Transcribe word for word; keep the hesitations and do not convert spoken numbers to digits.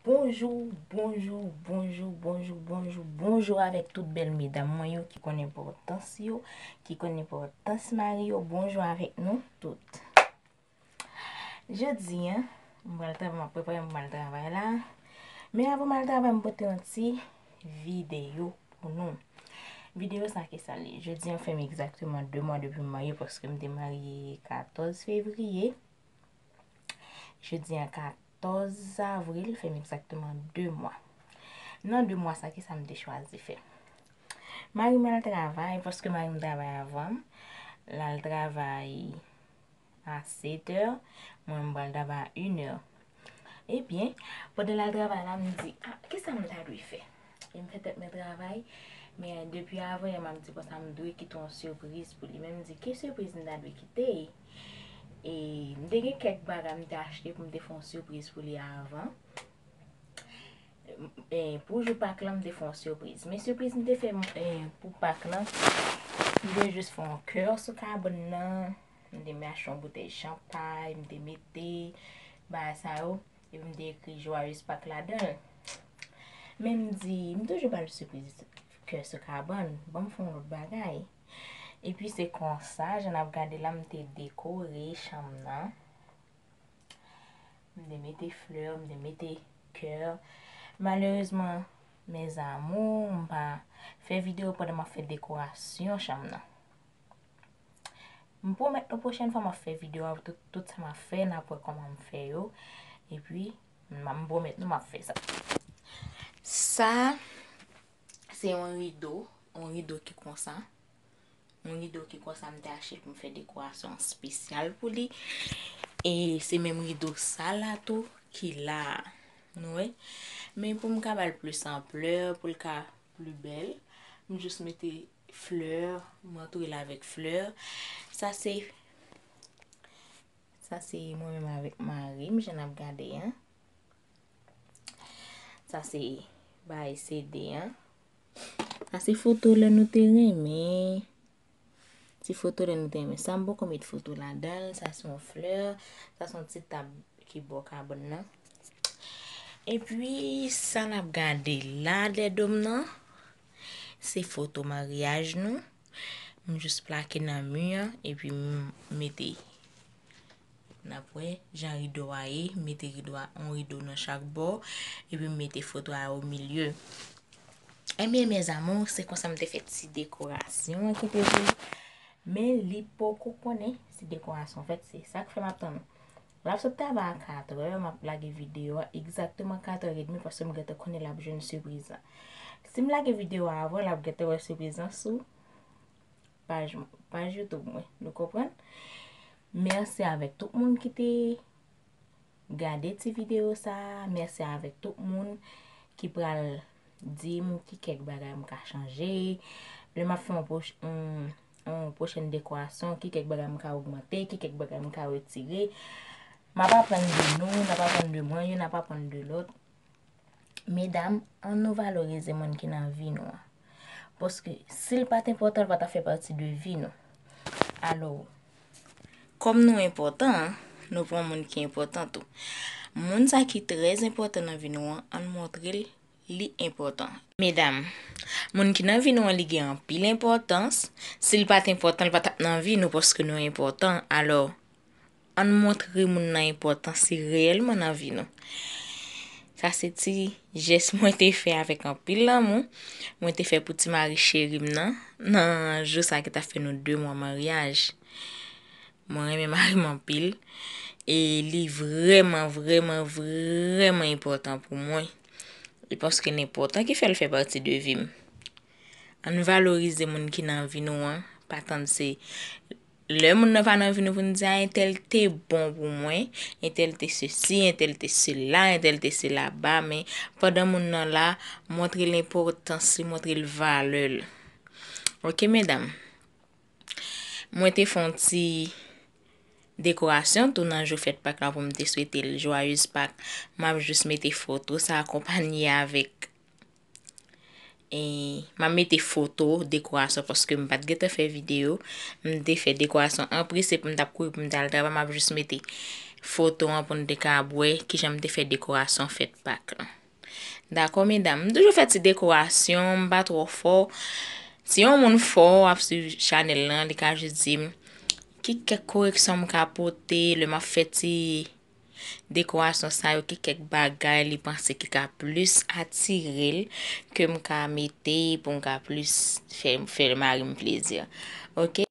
Bonjou, bonjou, bonjou, bonjou, bonjou, bonjou avèk tout bèl medam mwen yo ki konn enpòtans yo, ki konn enpòtans mari yo. Bonjou avèk nou tout. Jodi a, m pral travay, m ap prepare m pou m al travay la. Men avan m al travay, m pote yon ti videyo pou nou. Videyo sa ki sa l ye? Jodi a fè m egzakteman de mwa depi m marye, paske m te marye katòz fevriye. Jodi a katòz avril, fè m egzakteman de mwa. Nan de mwa sa, ki sa m te chwazi fè? Mari m al travay, paske mari m travay avan m. L al travay a sèt è, mwen m pral travay a inè. Ebyen, pandan l al travay la, m di, "Ah, ki sa m ta dwe fè?" E m fè tèt mwen travay, men depi avan yè m ap di konsa m dwe kite yon sipriz pou li. Men m di, "Ki sipriz m ta dwe kite?" E m te gen kèk bagay m te achte pou m te fè yon sipriz pou li avan. E, pou jou Pak lan, m te fè yon sipriz. Men sipriz m te fè, e, pou Pak lan, m te jis fè yon kè sou kabòn nan. M te achte yon boutèy chanpay, m te mete bagay sa yo, epi m te ekri Joyeux Pak ladan l. Men m di, m toujou ba l sipriz kè sou kabòn, ban m fè yon lòt bagay. Epi se konsa, jan n ap gade la, m te dekore chanm nan. M te mete flè, m te mete kè. Malerezman, mes amours, m pa fè videyo pandan m ap fè dekorasyon chanm nan. M pwomèt nou pwochèn fwa m ap fè videyo avèk tout, tout sa m ap fè, n ap wè kòman m fè yo. Epi, m, m pwomèt nou m ap fè sa. Sa, se yon rido, yon rido ki konsa. Yon rido ki konsa m te achte pou m fè dekorasyon espesyal pou li. E se menm rido sa la tou ki la a. Nou wè? Men pou m ka ba l plis anplè, pou l ka pli bèl, m jis mete flè, m antoure l avèk flè. Sa se, sa se mwen menm avèk mari m, jan n ap gade an. Sa se bagay C D an. Sa se foto lè nou te renmen. Ti foto lè nou te renmen. Sa m poko met foto ladan l. Sa se yon flè. Sa se yon ti tab ki bò kabòn nan. Epi, sa n ap gade la dèyè do m nan, se foto maryaj nou. M jis plake nan mi an, epi m mete, n ap wè jan rido a ye, m mete rido a, yon rido nan chak bò, epi m mete foto a o milye. Ebyen, mes amours, se konsa m te fè ti dekorasyon an ki te pou li. Men li poko konnen si dekorasyon fèt, se sa k fè m ap tann nou. L ap sot travay a katrè, m ap lage videyo a egzakteman katrè edmi, paske m gentan konnen l ap jwenn sipriz la. Si m lage videyo a avan, l ap gentan wè sipriz lan sou paj mwen, paj YouTube mwen. Nou konprann? Mèsi avèk tout moun ki te gade ti videyo sa a. Mèsi avèk tout moun ki pral di m ki kèk bagay m ka chanje. Lè m ap fè yon pwoch-, yon, yon pwochèn dekorasyon, ki kèk bagay m ka ogmante, ki kèk bagay m ka retire. M ap aprann de nou, n ap aprann de mwen, youn ap aprann de lòt. Medam, ann nou valorize moun ki nan vi nou an. Paske si l pa t enpòtan, l pa t ap fè pati de vi nou. Alò, kòm nou enpòtan, nou pran moun ki enpòtan tou. Moun sa ki trè enpòtan nan vi nou an, ann montre l li enpòtan. Medam, moun ki nan vi nou an, li gen anpil enpòtans. Si l pa t enpòtan, l pa t ap nan vi nou, paske nou enpòtan. Alò, ann montre moun nan enpòtans li reyèlman nan vi nou. Sa se ti jès mwen te fè avèk anpil lanmou. Mwen te fè pou ti mari cheri m nan, nan jou sa ki t ap fè nou de mwa maryaj. Mwen renmen mari m anpil. E li vrèman, vrèman, vrèman enpòtan pou mwen. E paske l enpòtan ki fè l fè pati de vi m. Ann valorize moun ki nan vi nou an. Pa tann se lè moun nan pa nan vi nou pou n di, "A, entèl te bon pou mwen, entèl te sesi, entèl te sela, entèl te sela ba," men pandan moun nan la, montre l enpòtans li, montre l valè l. Oke, medam? Mwen te fè yon ti dekorasyon tou nan jou fèt Pak la pou m te swete l Joyeux Pak. M ap jis mete foto sa akonpanye avèk, e, m ap mete foto dekorasyon paske m pa t gentan fè videyo. M te fè dekorasyon anprese pou m t ap kouri pou m t al travay. M ap jis mete foto an pou n te ka wè kijan m te fè dekorasyon fèt Pak lan. Dakò, medam? M toujou fè ti dekorasyon, m pa twò fò. Si yon moun fò ap swiv chanèl lan, li ka jis di m ki kèk koreksyon m ka pote lè m ap fè ti dekorasyon sa yo, ki kèk bagay li panse ki ka plis atire l, ke m ka mete pou m ka plis fè, fè mari m plezi. Oke?